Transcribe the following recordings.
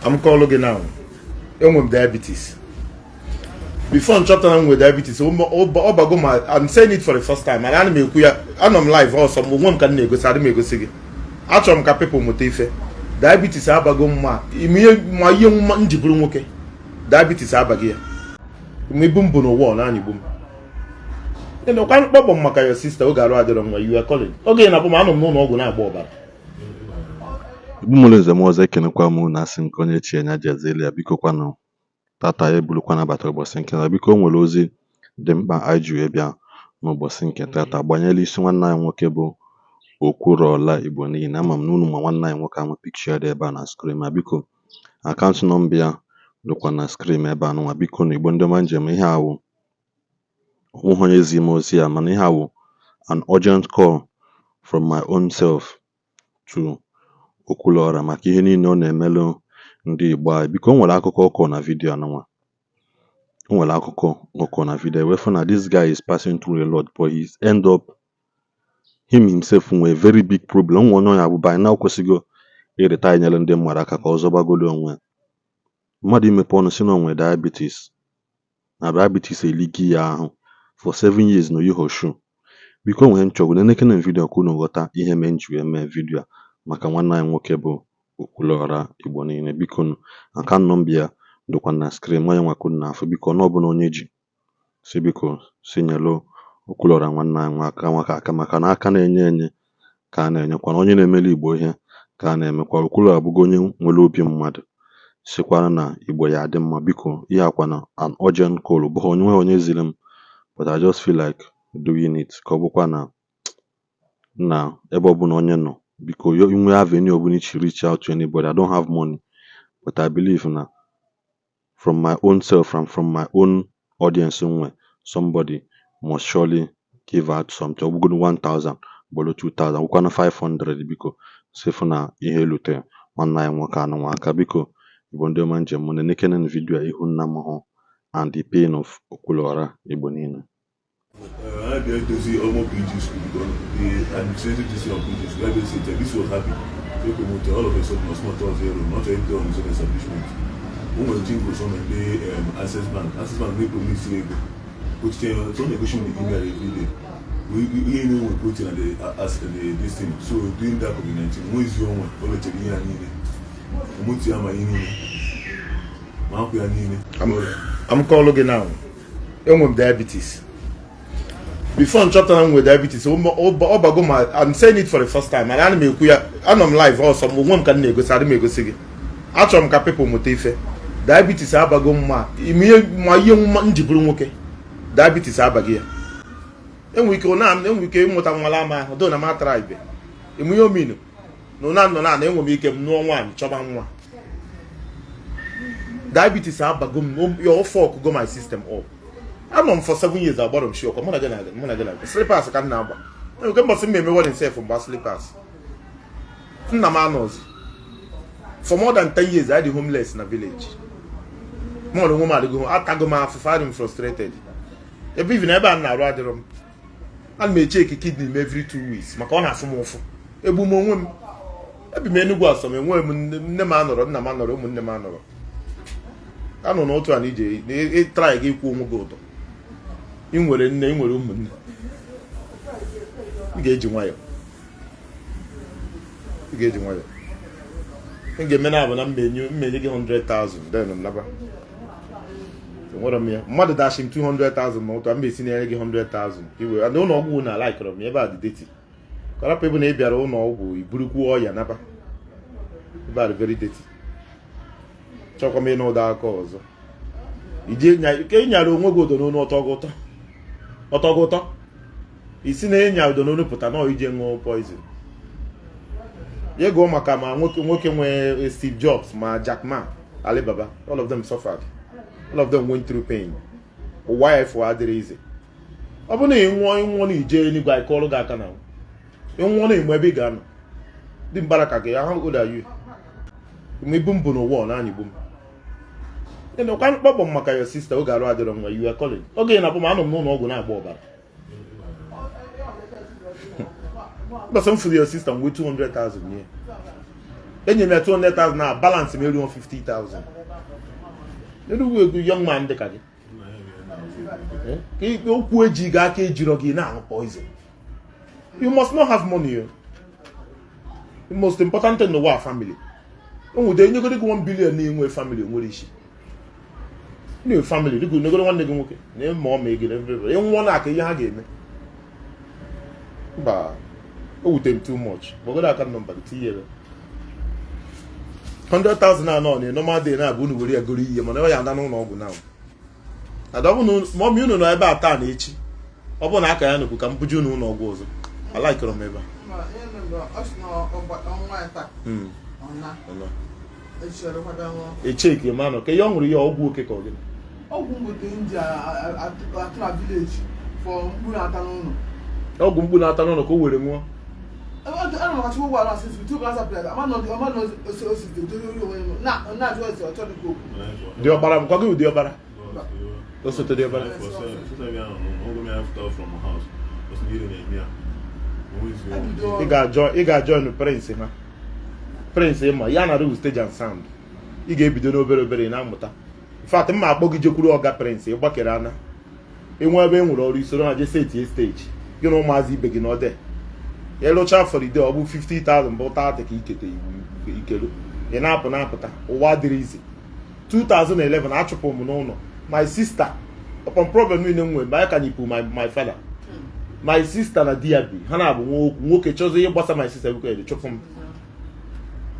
I'm calling gị now. Enwe m diabetes. Before m chọpụtara m nwere diabetes, ọ bago ma I'm saying it for the first time, and ana m ekwu ya, anọ m live ọsọ mgbe onwe m ka m na-egosi, adị m egosi gị. Achọrọ m ka people mụta ife. Diabetes abago m ma ihe ma ihe m ji bụrụ nwoke. Diabetes abaghị ya. Ma ibu m bụ n'ụwa ọ na-anyịgbu m. Ịnọkwa mkpọkpọ m maka your sister oge arụ adịrọ nwa, you are calling. Oge ị na-akpọ m, anọ m n'ụlọ ọgwụ na-agba ọbara. Igbo mụrụ nze m ọzọ, ekenekwa m unu. Asị m ka onye chi anya ji ezeli ya. Biko kwanụ, tata ya ebulukwa nabata ụbọchị nke na. Biko, o nwere ozi dị mkpa anyị ji wee bịa n'ụbọchị nke tata gbanyere isi nwanne anyị nwoke bụ Okwuluọra Igbo niile. Ama m na unu ma nwanne anyị nwoke ahụ. Picture dị ebe a na screen ma biko, account number ya dịkwa na screen ebe a nụnwa. Biko na Igbo ndị ọma njem, ihe awụ onweghị onye zi m ozi ya, mana ihe awụ an urgent call from my own self to Okwuluọra maka ihe niile ọ na-emelụ ndị Igbo anyị. Biko, o nwere akụkọ ọ kọrọ na video anụnwa. O nwere akụkọ ọ kọrọ na video wee fụ na this guy is passing through a lot, but he's end up him himself nwere very big problem. O nwere onye ọ ya bụ by now kwesịgo ịrịta inyere ndị mmadụ aka ka ọ zọbagolo onwe ya. Mmadụ imepe ọnụ sị na o nwere diabetes, na diabetes eligi ya ahụ for 7 years na oyighọ shoe. Biko, o nwere m chọrọ nenekene m video ka unu ghọta ihe mere m ji wee mee video a maka nwanne anyị nwoke bụ Okwuluọra Igbo niile. Biko nụ, account number ya dịkwa na screen onye nwa ka unu na-afụ. Biko, ọnụ ọbụla onye ji si, biko si nyelu Okwuluọra nwanne anyị nwa aka nwoke aka, maka na aka na-enye enye ka a na-enyekwa na onye na-emelu Igbo ihe ka a na-emekwa. Okwuluọra abụgo onye nwere obi mmadụ, sikwara na Igbo ya adị mma. Biko, ihe akwa na an urgent call bụghị onye nweghị onye ziri m, but I just feel like doing it ka ọ bụkwa na na ebe ọbụla onye nọ. Biko, inwe avenue ọbụla ichi reach out to anybody. I don't have money, but I believe na from my own self and from my own audience nwe, somebody must surely give out something. Ọ bụgodu 1000, bụrụ 2000, bụkwanụ 500. Biko, si fụ na ihe elutere nwanne anyị nwoke anụnwa aka. Biko, Igbo ndị ọma njem m, na-enekene video a ihu nna m hụ and the pain of Okwuluọra Igbo niile. I bịa dozi ọmụ PG school because the administrative district of PG school, I say this was happy. So promote all of a sudden, small talk zero, not enter on his own establishment. O nwere jingle so na ndị Access Bank, Access Bank na-epromise ego. Ochiche so na-egosi m the email every day. Ihe na-enwe protein na the as the this thing. So during that COVID-19, nwe ezi onwe o lechara ihe ya niile. Omotu ya ma ihe niile. Ma akwụ ya niile. I'm calling gị now. Enwe m diabetes. Before m chọpụtara m nwere diabetes, ọ bago ma I'm saying it for the first time, and ana m ekwu ya, anọ m live ọsọ mgbe onwe m ka m na-egosi, adị m egosi gị. Achọrọ m ka people mụta ife. Diabetes abago m ma ihe ma ihe m ji bụrụ nwoke. Diabetes abaghị ya. Enwe ike na enwe ike ịmụta nwala ama ahụ do na m atara ibe emu ihe ominu na ụna nọ na enwe m ike m nụọ nwaanyị chọba nwa. Diabetes abago m ya, ofe go my system up. Anọ m for 7 years agbara m shi ọkwa mụ na gị na slippers ka m na-agba. Nke mbọsị m eme wedding sef mgba slippers. Nna m anọzi for more than 10 years. I dị homeless na village. Mụ na onwe m adịgo, atago m afụfụ, adị m frustrated. Ebe even ebe a m na-arụ adịrọ m. Ana m eche kidney m every 2 weeks maka ọ na-afụ m ụfụ. Egbu m onwe m. Ebi m Enugwu asọm, enweghị m nne m anọrọ, nna m anọrọ, ụmụnne m anọrọ. Anọ n'otu a na ije ịtry gị ikwu onwe gị ụdọ. Ị nwere nne, ị nwere ụmụnne, ị ga-eji nwayọ, ị ga-eji nwayọ. Ị ga-eme na abụ na mmenye gị 100,000, then m naba. Enwere m ya mmadụ dashi m 200,000 n'ụtụ a, m esi na-enye gị 100,000 iwe. And ụlọ ọgwụ na laikọrọ m ebe a dị dirty. Ka ịbụ na ị bịara ụlọ ọgwụ iburukwu ọya naba. Ebe a dị very dirty. Chọkwa m ịnụ ụda aka ọzọ ije ke ịnyara onwe gị ụdọ n'onu. Ọtọ gị ụtọ, ọtọ gị ụtọ. Isi na ịnya ụdọ n'onu pụta na ije ṅụọ poison. Ya gụọ maka ma nwoke nwoke nwee Steve Jobs ma Jack Ma, Alibaba, all of them suffered, all of them went through pain. Ụwa ya efu adịrị ize. Ọ bụrụ na ị nwụọ, ịnwụọ na ije eluigwe, anyị kọọrọ gị aka na ịnwụọ na igbe ebe ị ga-anọ dị mbara ka gị. How old are you? Mgbe ibu m bụ n'ụwa ọ na-anyịgbu m. Ịnọkwa mkpọkpọ m maka your sister oge arụ adịrọ nwa, you are calling. Oge ị na-akpọ m, anọ m n'ụlọ ọgwụ na-agba ọbara. Mbọsị m fụrụ your sister, m wee 200,000 nye. Enye m ya 200,000 na balance m eruo 50,000. Enugwu egwu young man dị ka gị. Ka okwu eji gị aka ejiro gị na-aṅụ poison. You must not have money o. The most important thing n'ụwa, family. O nwede enyegoro gị 1 billion na-enwe family nwere isi na family dịka negoro nwanne gị nwoke na ma ọ ma ego na everybody ịnwụọ na aka ihe ha ga-eme. Mba, o wute m too much. Gbagodo aka nọmba gị tinye ebe 100,000 anọ na normal day na-abụ unu were ya goro ihe, mana ọ ya ada n'ụlọ ọgwụ na ada. Ọ bụ na mummy unu nọ ebe a taa na echi, ọ bụ na aka ya nọkwu ka m buje unu ụlọ ọgwụ ọzọ. Alaikọrọ m ebe a. Ma ihe mere bụ, ọ sị na ọnwa ya taa, ọ na ọ nọ. Echi ọrịkwada nwa. Echeki ma nọ ka ihe ọ ṅụrụ, ihe ọgwụ oke ka ọ gịnị? Ọgwụ mgbote m ji atụ na village for mkpu na-ata n'ụlọ. Ọgwụ mkpu na-ata n'ụlọ ka o were ṅụọ. Ana m akachi ụgwọ ala asịsị tu ka asapụrụ ama nọ ama nọ ose ose dodo ori onwe m na na-ajụ ese ọ chọrọ ikwu okwu. Diọkpara m kwa gị, ụdị ọkpara osote diọkpara. From house. Ị ga-ajọ, ị ga-ajoin Prince ha. Prince ịma ya na stage and sound, ị ga-ebido n'obere obere ị na-amụta. In fact, mma akpọ gị jekwuru ọga Prince. Ịgbakere ana enwe ebe e nwere ọrụ isoro ha jee setie stage gị na ụmụazị ibe gị n'ọde ịlụcha fọride. Ọ bụ 50,000 bụ 30 ka ikete ikelu ị na-apụ na-apụta. Ụwa adịrị izi. 2011 achụpụ m n'ụlọ my sister upon problem niile m nwere mgbe anyị ka nyipụ my father. My sister na di ya bi ha na-abụ nwa okwu nwoke chọzọ ihe gbasa my sister biko chụpụ m.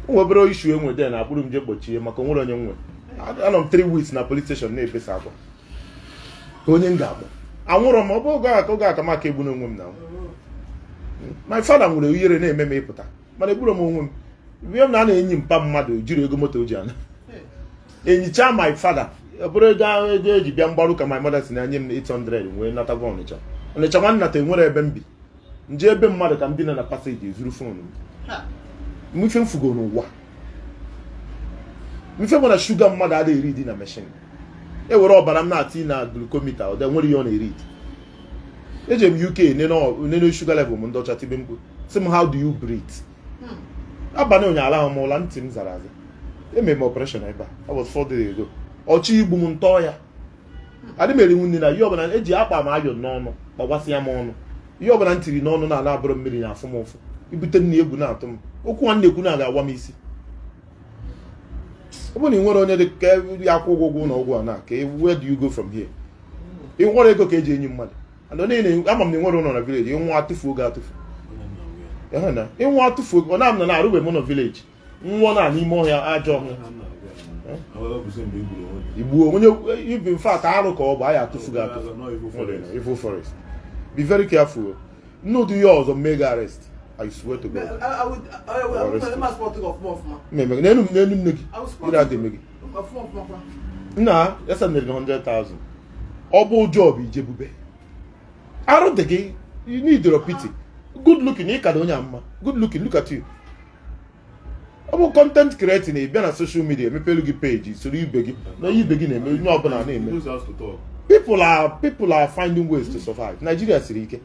O nwebere issue enwe de na akpụrụ m je gbochie maka onwere onye nwe. Anọ m 3 weeks na police station na-ebesa akwa ka onye m ga-akpọ anwụrọ m. Ọ bụ oge aka oge aka m aka egbu n'onwe m na my father nwere ihere na-eme m ịpụta, mana egburu m onwe m. Ihe m na a na-enyi mpa mmadụ jiri ego moto o ji ana enyicha my father, ọ bụrụ ego ahụ ego eji bịa mgbaru ka my mother si na nye m 800 wee natagwa Ọnịcha. Ọnịcha nwanna enwere ebe m bi nje ebe mmadụ ka m dina na passage ezuru phone m. Mfe m fugo n'ụwa mfe bụ na sugar mmadụ adịghị eri dị na machine ewere ọbara m na-ati na glucometer, ọ dị nwere ihe ọ na-eri. Eje m UK nene sugar level m, ndị ọcha tibe mkpu sị m, "How do you breathe?" Abalị ụnyaahụ ahụ m ụla ntị m zara aza. Emere m operation ebe a. That was 4 days ago. Ọchọ igbu m ntọ ya adị m erinwu nri na ihe ọbụla eji akpa m ayọ n'ọnụ kpawasịa m ọnụ. Ihe ọbụla m tiri n'ọnụ na-ana abụrụ mmiri na-afụ m ụfụ. Ibute nri egwu na-atụ m. Okwu nwanne ekwu na ga-awa m isi. Ọ bụrụ na ị nwere onye dị ka ya akwụ ụgwọ ụgwọ ụlọ ọgwụ a na ka where do you go from here? Ị nwere ego ka eji enyi mmadụ and onye na ama m na ị nwere ụlọ na village. Ịnwụ atụfuo gị atụfu. Ịhụ na ịnwụ atụfuo ọ na m na na-arụbeghị m ụlọ village nwụọ na n'ime ọhịa ajọ ọhịa igbuo onye ibi. In fact, arụ ka ọ bụ anyị atụfu gị atụfu. Evil forest, be very careful. Nnụdị ihe ọzọ mee gị arrest, I swear to God. Mmemme n'elu n'elu nne gị ire adị eme gị. Nna ya sendịrị gị 100,000. Ọ bụ job ijebube arụ dị gị. You need your pity. Good looking, ị ka dị onye a mma. Good looking, look at you. Ọ bụ content creating. Ị bịa na social media emepelu gị page soro ibe gị na ihe ibe gị na-eme, onye ọbụla na-eme. People are finding ways to survive. Nigeria siri ike.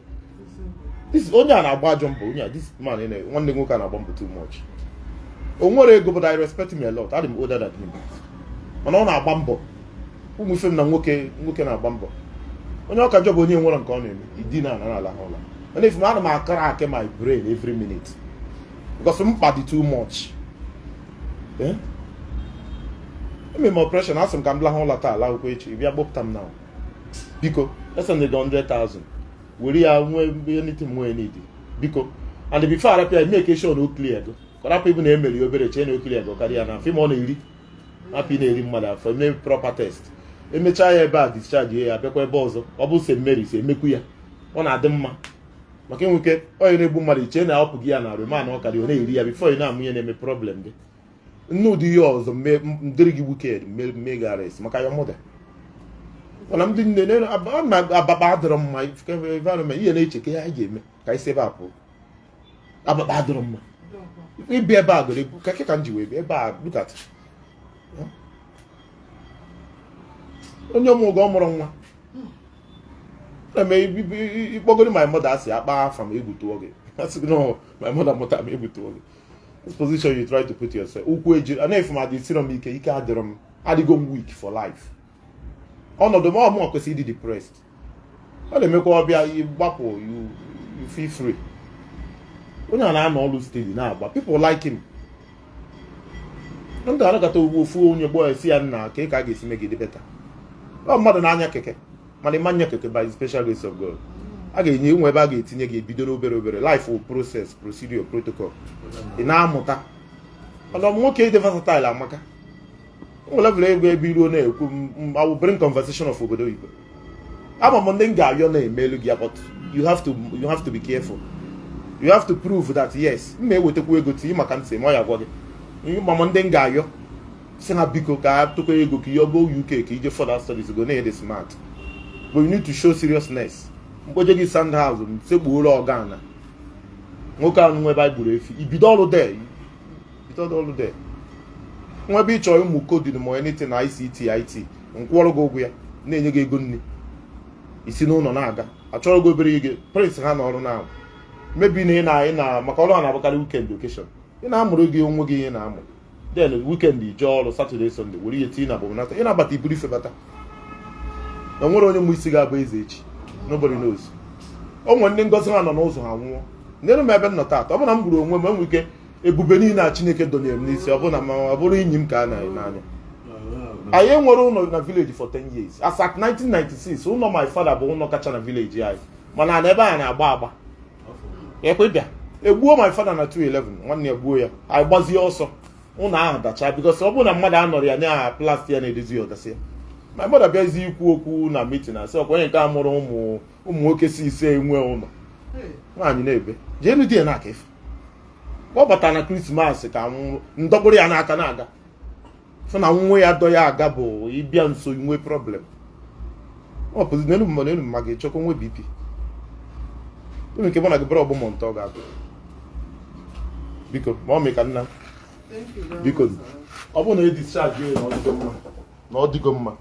This onye a na-agba ajọ mbọ, onye a, this man nwanne nwoke a na-agba mbọ too much. O nwere ego, but I respect him a lot. Adị m older than him, mana ọ na-agba mbọ. Ụmụ ife m na nwoke nwoke na-agba mbọ. Onye ọka njọ bụ onye nwere nke ọ na-eme idina na n'ala ha ụla. Mana if m ana m akara akị my brain every minute because mkpa dị too much. Eh? Eme m operation, asị m ka m lahụ ụla taa, lahụkwa echi bịa gbọpụta m na biko esend gị 100,000 were ya nwee anything nwee need, biko. And before arapịa ya, make sure na o clear go ka ọ rapụ ịbụ na emeri obere chee na o clear go karịa na afọ ime ọ na-eri hapụ ị na-eri mmadụ afọ. Eme proper test, emechaa ya ebe a, discharge ya, bịakwa ebe ọzọ. Ọ bụ St. Mary's emekwu ya, ọ na-adị mma maka enwe ike onye na-egbu mmadụ ichee na ọpụ gị ya na remand ọ karịa ọ na-eri ya before ị na-amụ ihe na-eme problem gị. Nne ụdị ihe ọzọ ndịrị gị wicked mee gị arrest maka your mother. Mana ndị nne abakpa adịrọ mma environment ihe na-eche ka ihe anyị ga-eme ka anyị si ebe a pụọ. Abakpa adịrọ mma ịbịa ebe a goro ebu ka ka m ji wee bịa ebe a. Look at onye ọmụ oge ọ mụrụ nwa na-eme ịkpọgoro my mother asị akpa afa m egwu tụọ gị. Asị gị no, my mother mụta m egwu tụọ gị. This position you try to put yourself, ụkwụ eji a na-efu m adị siro m ike, ike adịrọ m, adịgo m weak for life. Ọnọdụ m, ọ mụnwa kwesịrị ịdị depressed. Ọ na-emekwa ọbịa gbapụ, you feel free. Onye a na-anọ ọrụ steady na-agba, people like him. Ndị anakọta ofu onye gbọọ esi ya nna ka a ga-esi megide better. Ọ mmadụ na-anya keke, mana ịma anya keke, by the special grace of God, a ga-enye nwe ebe a ga-etinye gị, ebido n'obere obere. Life wụ process, procedure, protocol. Ị na-amụta. Mana nwoke ịdị versatile amaka. O level ego ebe iruo na-ekwu I will bring conversation of obodo oyibo. Ama m ndị m ga-ayọ na-emelu gị ya, but you have to be careful. You have to prove that yes, m ma ewetakwa ego tinye maka ntị ma ọ ya gwa gị. Ma m ndị m ga-ayọ si ha biko ka a tụkọ ego ka ihe go UK, ka ije further studies, go na-ede smart, but you need to show seriousness. Mkpoje gị sand house sekpuoro ọgana nwoke ahụ nwe ebe anyị gburu efi, ibido ọrụ there, bido ọrụ there. Nwa ebe ị chọrọ ịmụ coding ma anything na ICT, IT, nkwụọrọ gị ụgwọ ya, na-enye gị ego nri, isi n'ụlọ na-aga, achọrọ gị obere ige prince ha n'ọrụ na mebi na ị na ị na maka ọrụ ha na-abụkarị weekend occasion. Ị na-amụrụ gị onwe gị ihe na-amụ, then weekend ije ọrụ, Saturday, Sunday were ihe tinye na agbamnata, ị na-abata iburu ife bata. Na nwere onye mụ isi ga-abụ eze echi, nobody knows. O nwere ndị ngozi ha nọ n'ụzọ ha nwụọ. Nere m ebe m nọ taata, ọ bụ na m gburu onwe m, enwe ike ebube niile a Chineke donyere m n'isi, ọ bụ na ma ọ bụrụ inyi m ka a na-n'anya. Anyị enwere ụlọ na village for 10 years. As at 1996, ụlọ my father bụ ụlọ kacha na village anyị, mana na ebe a na-agba agba ekwe bịa egbuo my father na 211, nwanne ya gbuo ya. Anyị gbazie ọsọ, ụlọ ahụ dachaa, because ọ bụrụ na mmadụ anọrọ ya na plasti ya na-edozi ya, ọdasị ya. My mother bịazi ikwu okwu na meeting, asị ọkwa onye nke a mụrụ ụmụ ụmụ nwoke si ise enwe ụlọ. Nwaanyị na-ebe jeenu di ya na-aka efe. Ọ batara na Christmas ka ndọkpụrụ ya n'aka na-aga, fụ na nwa ya dọ ya aga bụ ịbịa nso nwee problem. Ọ pụzi n'elu mma n'elu mma ga-echekwa nwe BP unu nke mụ na gị bụrụ ọgbụ mọntọ ọ ga-agụ. Biko, ma ọ mee ka nna. Thank you very Biko. much, sir. Ọ bụrụ na e discharge ya na ọ dịgo mma, na ọ dịgo mma,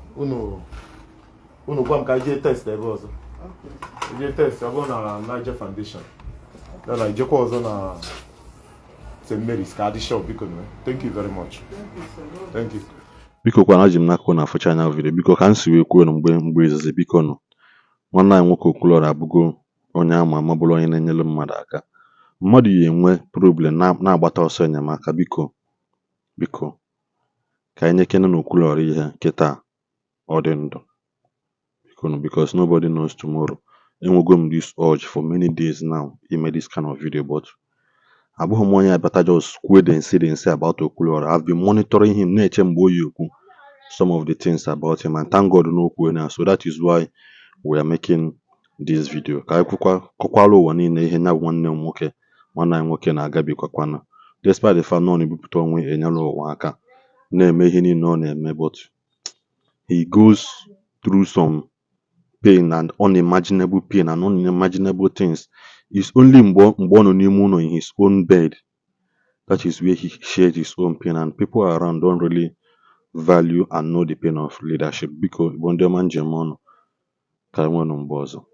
unu gwa m ka anyị jee test ebe ọzọ. Okay. Jee test, ọ bụrụ na Niger Foundation ya na ijekwa ọzọ na St. Mary's ka adị sure. Biko nụ. Thank you very much. Thank you, sir. God Thank you. Biko kwana, ji m n'aka unu afụcha anya video. Biko, ka m si wee kwuo na mgbe izizi, biko nụ, nwanne anyị nwoke Okwuluọra abụgo onye ama ama, bụrụ onye na-enyere mmadụ aka. Mmadụ ya enwe problem na-agbata ọsọ enyemaka. Biko, biko, ka anyị nyekene na Okwuluọra ihe kịta ọ dị ndụ, biko nụ, because nobody knows tomorrow. Enwego m this urge for many days now ime this kind of video, but abụghị m onye abata just kwuo dem say about Okwuluọra. I've been monitoring him, na-eche mgbe o yi ekwu some of the things about him, and thank God na o kwuo now. So that is why we are making this video, ka anyị kwukwa kọkwara ụwa niile ihe ya bụ nwanne m nwoke, nwanne anyị nwoke na-agabigakwana, despite the fact na ọ na-ebupụta onwe ya enyere ụwa aka, na-eme ihe niile ọ na-eme, but he goes through some pain and unimaginable pain and unimaginable things. It's only mgbe ọ nọ n'ime ụlọ in his own bed, that is where he shared his own pain, and people around don't really value and know the pain of leadership. Biko, Igbo ndị ọma, njem ọnụ, ka anyị nwee nụ mgbe ọzọ.